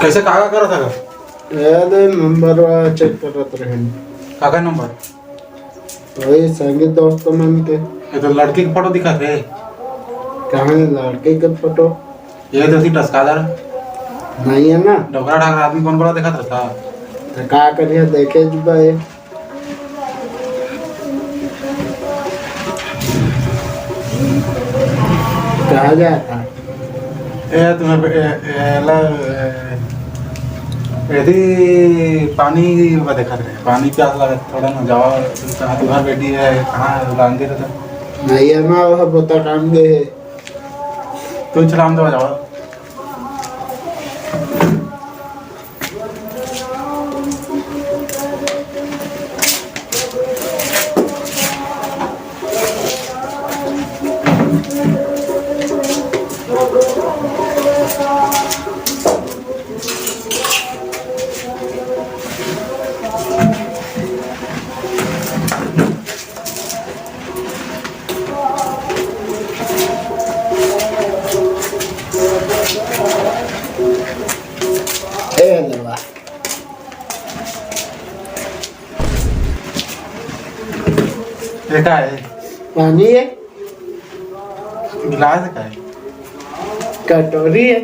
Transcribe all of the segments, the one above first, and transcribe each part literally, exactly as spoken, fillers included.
कैसे काका करत हगा? ए दे नंबर वा चेक करत रहे। काका नंबर? वही संगी दोस्त मन के। ये तो लड़की के फोटो दिखत हे। कहाँ है लड़की के फोटो? ये तो सी टसकादर। नहीं है ना। डोकरा ढाकरा आदमी कौन बड़ा दिखत रहता? तो का करिए, देखे जुबा ये। कहाँ जाता? ए, तुम्हें, ए, ए, ला, ए, यदि पानी में देखत रहे, पानी प्यास लगे, थोड़ा ना जावा, कहाँ तुम्हार बेटी है, कहाँ रांधे रहता? नहीं है ना, वो बोता काम दे। तू चलाम दो, जावा। ए, नरवा। ये का है? पानी है। गिलास का है? कटोरी है।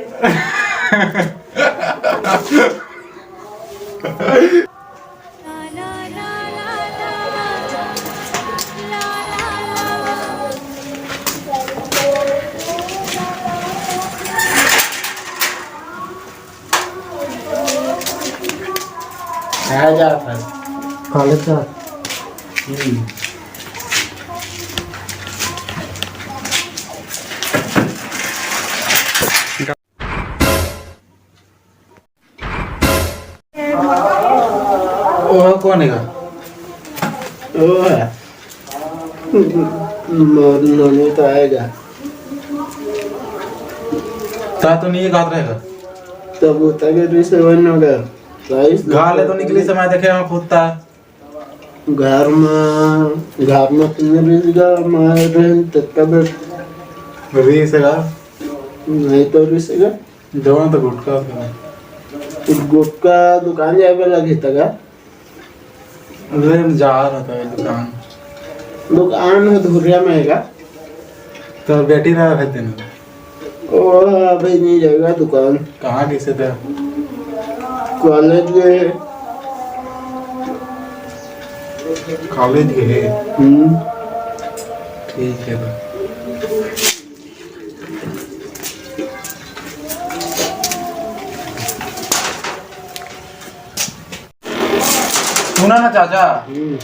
कहाँ जात हस? कॉलेज जात। हम्म। ओह, कौन है गा? ओह, मोर नोनी तो आएगा। ता तो नहीं गात रहेगा। तब वो तक रिश्ते बन होगा। गाले तो निकली समय देखे हम खुद ता। घर में, घर में तुमने रिश्ते का मार रहे हैं, तब तक रिश्ते का। नहीं तो रिश्ते का। जवान तो गुटखा था। गुटखा दुकान जाए वाला घेता का? अरे, हम जा रहा था दुकान। दुकान है धुरिया में है का? तो बेटी रहा है तेने। ओ, अभी नहीं जाएगा दुकान। कहाँ कैसे था? कॉलेज गए। कॉलेज गए? हम्म। ठीक है तो। सुना ना चाचा। हम्म।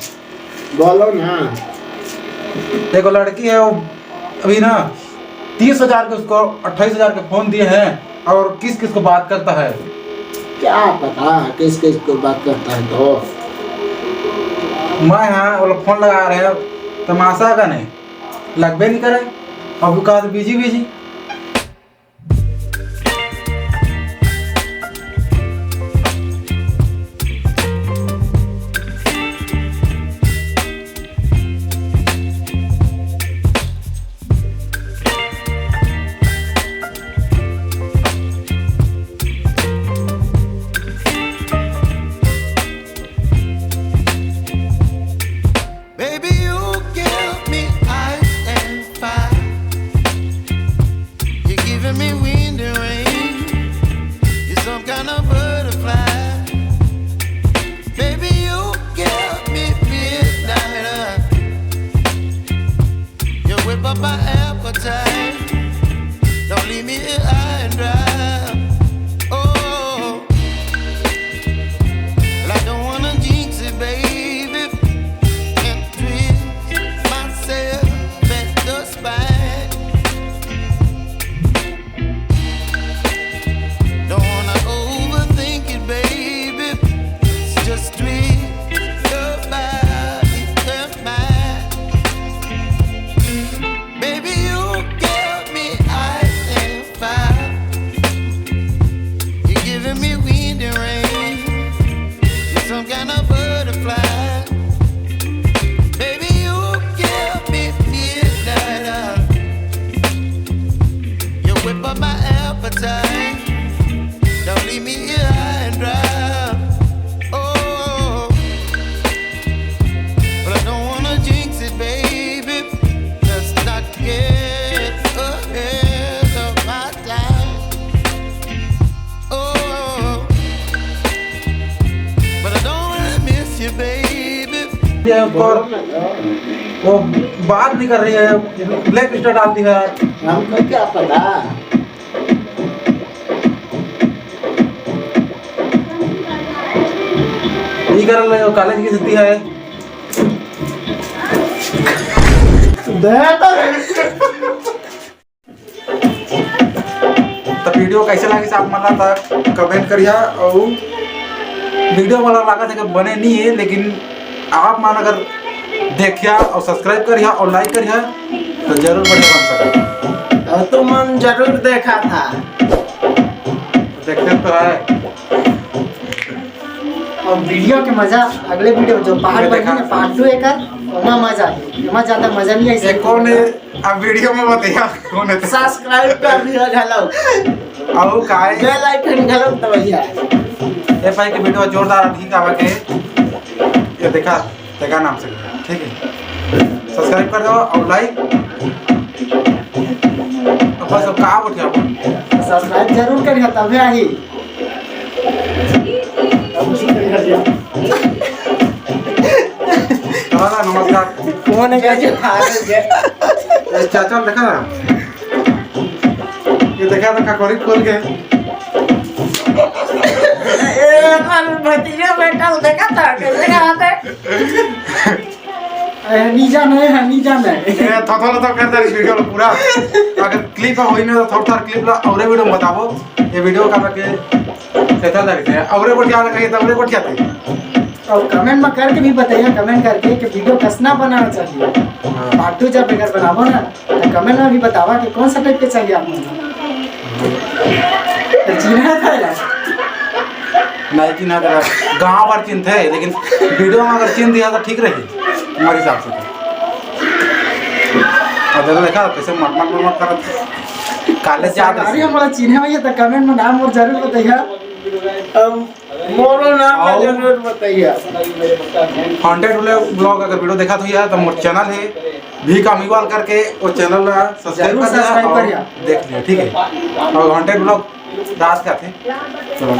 बोलो ना। देखो लड़की है वो, अभी ना तीस हजार के उसको अट्ठाईस हजार के फोन दिए हैं और किस किस को बात करता है। क्या पता किस किस को बात करता है। तो मैं, हाँ, वो लोग फोन लगा रहे हैं, तमाशा का नहीं, लगबे नहीं करे। अब कहा तो busy busy. Baby, you give me ice and fire. You're giving me wind and rain. You're some kind of butterfly. Baby, you give me midnight. You whip up my appetite. Don't leave me here high and dry. Oh, well, I don't wanna jinx it, baby, and twist myself at the spine. Don't wanna overthink it, baby. It's just twist your body and mine. Baby, you give me ice and fire. You're giving me wind and rain. You're some kind of butterfly. Baby, you give me midnight. You whip up my appetite. Don't leave me here है, और वो बात नहीं कर रही है, black star डाल दी है। हमको क्या पता। ये कर ले, कॉलेज की छुट्टी है। दया तो तो वीडियो कैसे लागिस आप मन ला त कमेंट करिहा, अउ वीडियो मोला लागत है कि बने नहीं है, लेकिन आप मन अगर देखिया और सब्सक्राइब करिहा और लाइक करिहा तो जरूर बढ़िया बन सकता। और तुम मन जरूर देखा था। देखते तो है। और वीडियो के मजा अगले वीडियो जो पार्ट ये बनी देखा। है, पार्ट टू एकर, ओमा मजा आही। एमा ज्यादा मजा नहीं आई। ये कौन है? अब वीडियो में बताइए कौन है। सब्सक्राइब कर लिया घलो। अब का है? बेल आइकन घलो दबाइए। ये भाई के वीडियो जोरदार अभी का आवा के। ये देखा, देखा नाम से, ठीक है। सब्सक्राइब कर दो और लाइक। अब बस अब का बोलिए आप? सब्सक्राइब जरूर करिए तबे आही। दादा, नमस्कार। कौन है? कैसे? ए, चाचा, देखा ना? ये देखा था, ककड़ी खोल के। ए, अपन भतीजा बेटा, देखा था, कैसे कहा था? ए, नी जाने, हाँ, नी जाने। ए, थोड़ा, थोड़ा तो कर दे इस वीडियो में पूरा। अगर क्लिप होई ना, तो थोड़ा, थोड़ा क्लिप ला, और वीडियो में बताबो। ये वीडियो का के कैसा लगे थे? अउरे गोठिया लगे थे, अउरे गोठिया थे। और कमेंट में करके भी बताइए, कमेंट करके कि वीडियो कसना बनाना चाहिए। हाँ। पार्ट टू जब अगर बनाबो ना, तो कमेंट में भी बतावा कि कौन सा टाइप के चाहिए आप मन। तो चिन्हा था यार। नहीं चिन्हा था, गाँव भर चिन्हते, लेकिन वीडियो में अगर चिन्ह दिया तो ठीक रही हमारे हिसाब से तो। और जरा देखा कैसे मट मट मट मट करत। कॉलेज जात अरे रही। हमारा चिन्हे में ये तो कमेंट में नाम और जरूर बताइए। अब मोरो नाम का आओ। जरूर बताइए। हॉन्टेड व्लॉग अगर वीडियो देखा तो यार, तो मोर चैनल है भी कामीवाल करके, वो चैनल ला सब्सक्राइब जरूर कर दिया सब्सक्राइब और करिए। देख लिया, ठीक है। और हॉन्टेड व्लॉग रात का थे। चलो।